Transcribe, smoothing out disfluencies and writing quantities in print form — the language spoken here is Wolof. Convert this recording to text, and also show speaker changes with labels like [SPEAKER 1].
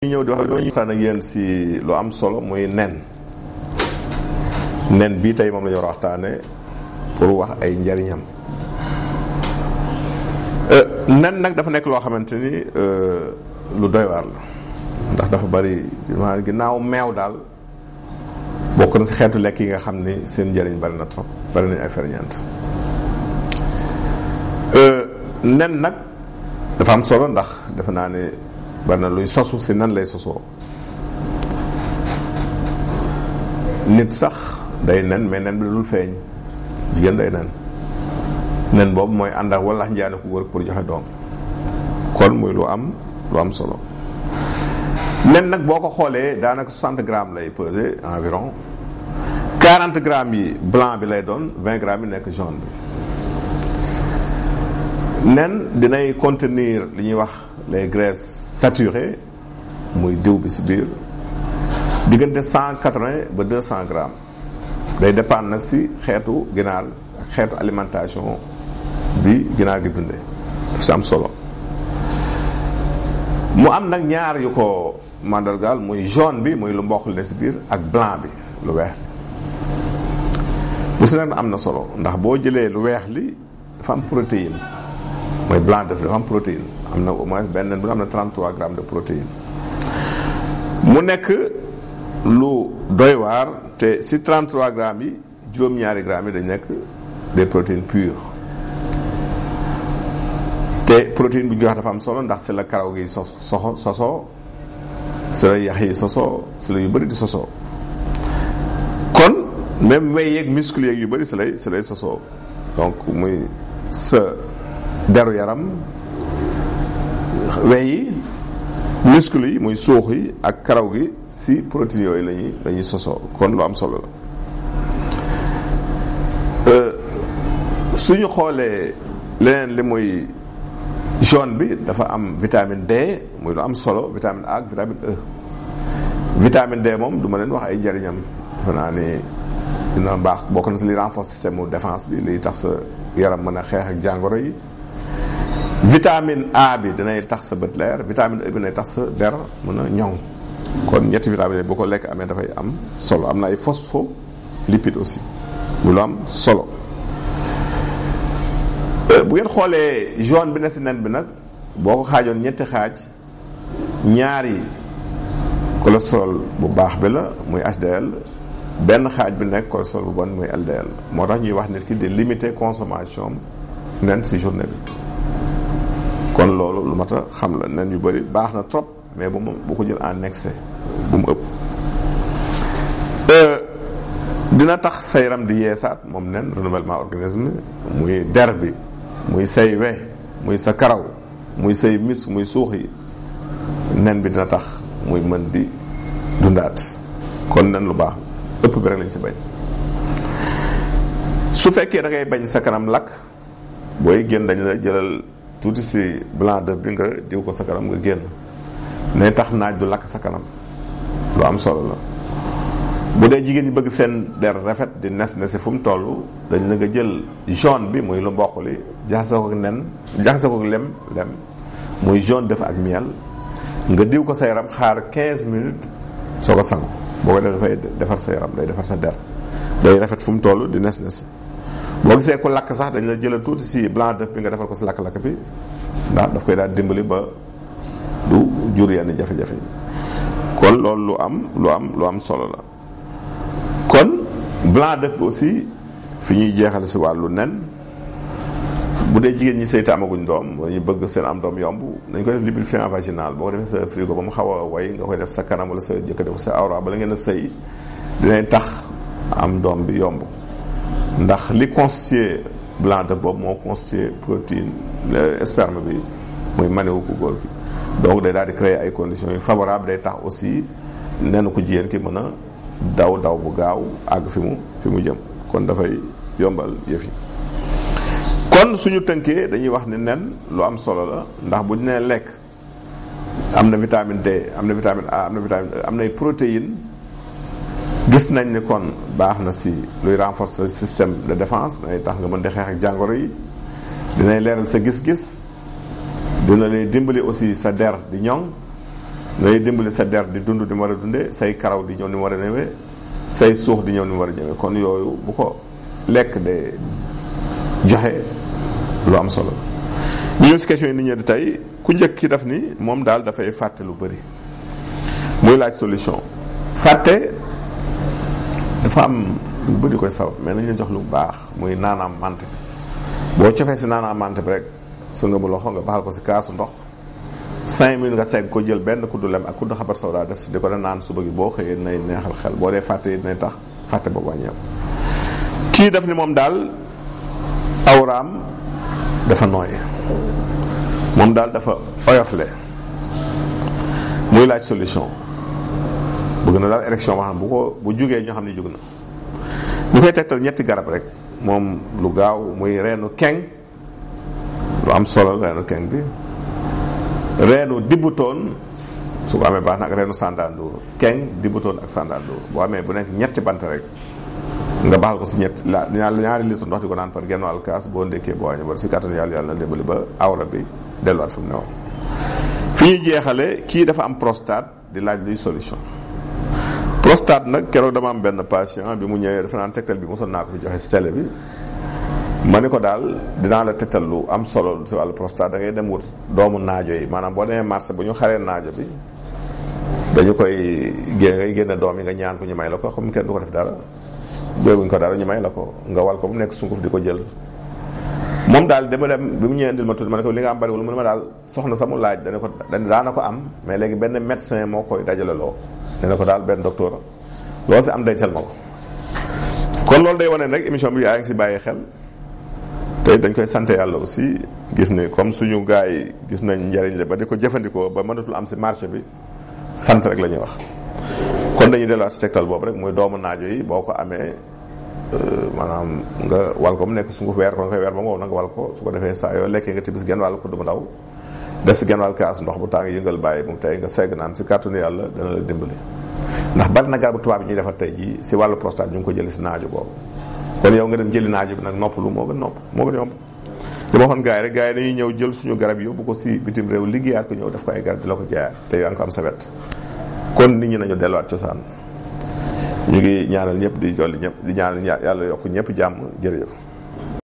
[SPEAKER 1] ñu ñëw di wax doo ñu waxtaan ak yéen si lu am solo muy nen bii tey moom la ñu war a waxtaane pour wax ay njariñam. Nen nag dafa nekk loo xamante ni lu doy waar la ndax dafa bari maanaam ginnaaw meew daal bokk na si xeetu lekk yi nga xam ni seen njariñ bari na trop, bari nañ ay ferñeent. Nen nag dafa am solo ndax defe naa ne bari na luy sosu si nan lay sosoo. Nit sax day nen mais nen bi dul feeñ, jigéen day nen boobu mooy ànd ak walax njaane ku wër pour joxe doom, kon muy lu am solo. Nen nag boo ko xoolee daanaka 60 grammes lay peser environ, 40 grammes yi blanc bi lay doon, 20 grammes yi nekk jaune bi. Nen dinay contenir li ñuy wax les graisses saturées muy diw bi si biir diggante 180 ba 200 grammes, day dépendre nag si xeetu ginaar ak xeetu alimentation bi ginaar gi dundee, daf si am solo. mu am nag ñaar yu ko mandargaal, muy jaune bi muy lu mboq li ne si biir ak blanc bi lu weex li. bu si nekk am na solo ndax boo jëlee lu weex li dafa am protéine, mooy blanc d'œuf dafa am protéine, am na au moins benn bu am na 33 grammes de protéine. mu nekk lu doy waar te si 33 grammes yi juróom-ñaari grammes yi dañ nekk des protéines pures. te protéine bu ñu wax dafa am solo ndax si la karaw gi sosoo, si la yax yi sosoo, si la yu bëri di sosoo. kon même wey yeeg muscle yeeg yu bëri si lay sosoo. donc muy sa deru yaram, wey yi, muscle yi muy suux yi ak karaw gi si protéines yooyu lañuy sosoo, kon lu am solo la. suñu xoolee leneen li muy jaune bi dafa am vitamine D muy lu am solo, vitamine A ak vitamine E. vitamine D moom du ma leen wax ay njariñam, defe naa ni dina baax, bokk na si li renforce système de défense bi, liy tax sa yaram mën a xeex ak jàngoro yi. vitamine A bi dinay tax sa bët leer, vitamine E bi dinay tax sa der mën a ñoŋ. kon ñetti vitamine bu ko lekk amee dafay am solo. am na ay phospholipide aussi muy lu am solo. bu ngeen xoolee jaune bi ne si nen bi nag boo ko xaajoon ñetti xaaj, ñaari cholestérol bu baax bi la muy HDL, benn xaaj bi nekk cholestérol bu bon muy LDL. moo tax ñuy wax nit ki di limiter consommation nen si journée bi. kon loolu lu mat a xam la, nen yu bëri baax na trop mais bu ko jël en excès, bu mu ëpp. dina tax sa yaram di yeesaat moom nen, renouvellement organisme, muy der bi, muy say we, muy sa karaw, muy say mis, muy suux yi, nen bi dina tax muy mën di dundaat. kon nen lu baax, ëpp bi rek lañ si bañ. su fekkee da ngay bañ sa kanam lakk, booy génn dañ la jëlal tuuti si blanc d'œuf bi nga diw ko sa kanam nga génn, ne tax naaj du lakk sa kanam, lu am solo la. bu dee jigéen ñi bëgg seen der rafet di nes si fu mu toll, dañ la nga jël jaune bi muy lu mboq li, jaxase ko ak nen, jaxase ko ak lem muy jaune d'œuf ak miel, nga diw ko sa yaram, xaar 15 minutes soo ko sangu. boo ko def dafay defar sa yaram, day defar sa der, day rafet fu mu toll di nes. boo gisee ko lakk sax dañ la jëlal tuuti si blanc d'œuf bi nga defal ko si lakk-lakk bi, ndax daf koy daal dimbali ba du jur yenn jafe-jafe yi. kon loolu lu am solo la. kon blanc d'œuf bi aussi fi ñuy jeexal si wàllu nen, bu dee jigéen ñi sëy te amaguñ doom wala ñu bëgg seen am doom yomb, dañ koy def lubrifiant vaginal. boo ko defee sa frigo ba mu xaw a way, nga koy def sa kanam wala sa jëkkër def sa awra bala ngeen a sëy, dinañ tax am doom bi yomb. ndax li constitué blanc d'œuf boobu moo constitué protéine sperme bi muy maniwu ku góor ki, donc day daal di créer ay conditions yu favorables, day tax aussi nenu ko jigéen ki mën a daw bu gaaw àgg fi mu jëm, kon dafay yombal yëf yi. kon suñu tënkee dañuy wax ne nen lu am solo la, ndax bu ñu nee lekk am na vitamine D, am na vitamine A, am na vitamine E, am nay protéines. gis nañ ni kon baax na si luy renforcer système de défense, day tax nga mën di xeex ak jàngoro yi, dinay leeral sa gis-gis, dina lay dimbali aussi sa der di ñoŋ, day dimbali sa der di dund di mu war a dundee, say karaw di ñëw ni mu war a ñëwee, say suux di ñëw ni mu war a ñëwee. kon yooyu bu ko lekk de joxe lu am solo. ñu ñëw si question yi nit ñi di tey ku njëkk ki def ni moom daal dafay fàtte lu bëri muy laaj solution. fàtte dafa am lu bëri koy sabab mais nañ leen jox lu baax muy naanaam mante bi. boo cofee si naanaam mante bi rek su nga bu loxo nga baxal ko si kaasu ndox 5 minutes nga segg ko jël benn kuddu lem ak kuddu xabar sawda def si di ko da naan suba gi boo xëyee nay neexal xel boo dee fàtte yi dinay tax fàtte ba wàññeeku. kii def ni moom daal awraam dafa nooy moom daal dafa oyofle muy laaj solution. bëgg na daal élection boo xam bu jugee ñoo xam ne jug na. ñu koy tegtal ñetti garab rek moom lu gaaw muy reenu keng lu am solo reenu keng bi, reenu dibbutoon su ko amee baax na ak reenu sandaanduur. keng dibbutoon ak sandaanduur boo amee bu nekk ñetti bant rek nga baxal ko si ñaari litre ndox di ko naan par genn wàll kaas boo ndékkee boo wàññi ba si kàttanu yàlla na dimbali ba awra bi delluwaat fu mu newoon. fi ñuy jeexale kii dafa am prostate di laaj luy solution. prostate nag keroog dama am benn patient bi mu ñëwee dafa naan tegtal bi mosoon naa ko fi joxe si télé bi ma ni ko daal dinaa la tegtal lu am solo si wàllu prostate da ngay dem wut doomu naajo yi maanaam boo demee marché bu ñu xaree naajo bi dañu koy ngay génne doom yi nga ñaan ko ñu may la ko xam kenn du ko def dara buñ ko dara ñu may la ko nga wal ko bu nekk sunguf di ko jël. moom daal dama dem bi mu ñëwee indil ma tudd ma ne ko li nga am bariwul mu ne ma daal soxna samu laaj daana ko am mais léegi benn médecin moo koy dajaleloo ne ko daal benn docteur loolu si am dencal ma ko. kon loolu day wane rek émission bi yaa ngi si bàyyi xel te dañ koy sant yàlla aussi gis ni comme suñu gars yi gis nañ njariñ la ba di ko jëfandikoo ba mënatul am si marché bi sant rek la ñuy wax. kon dañuy delluwaat si tegtal boobu rek muy doomu naajo yi boo ko amee maanaam nga wal ko mu nekk sunguf weer ko nga koy weer ba mu wow na nga wal ko su ko defee saa yoo lekkee nga tibis genn wàll kudd bu ndaw des si genn wàll kaas ndox bu tàng yëngal bàyyi bu mu tey nga segg naan si kàttanu yàlla dana la dimbali. ndax bari na garabu tubaab yi ñuy defar tey jii si wàllu prostate ñu ngi ko jëli si naajo boobu kon yow nga dem jëli naajo bi nag noppalu moo gën yomb. li ma waxoon gars yi rek gars yi dañuy ñëw jël suñu garab yóbbu ko si bitim réew liggéeyaat ko ñëw def ko ay garab di la ko jaayaat te yaa ngi ko am sa wet kon nit ñi nañu delluwaat cosaan ñu ngi ñaanal ñëpp di jolli ñëpp di ñaanal yàlla yokk ñëpp jàmm jërëjëf.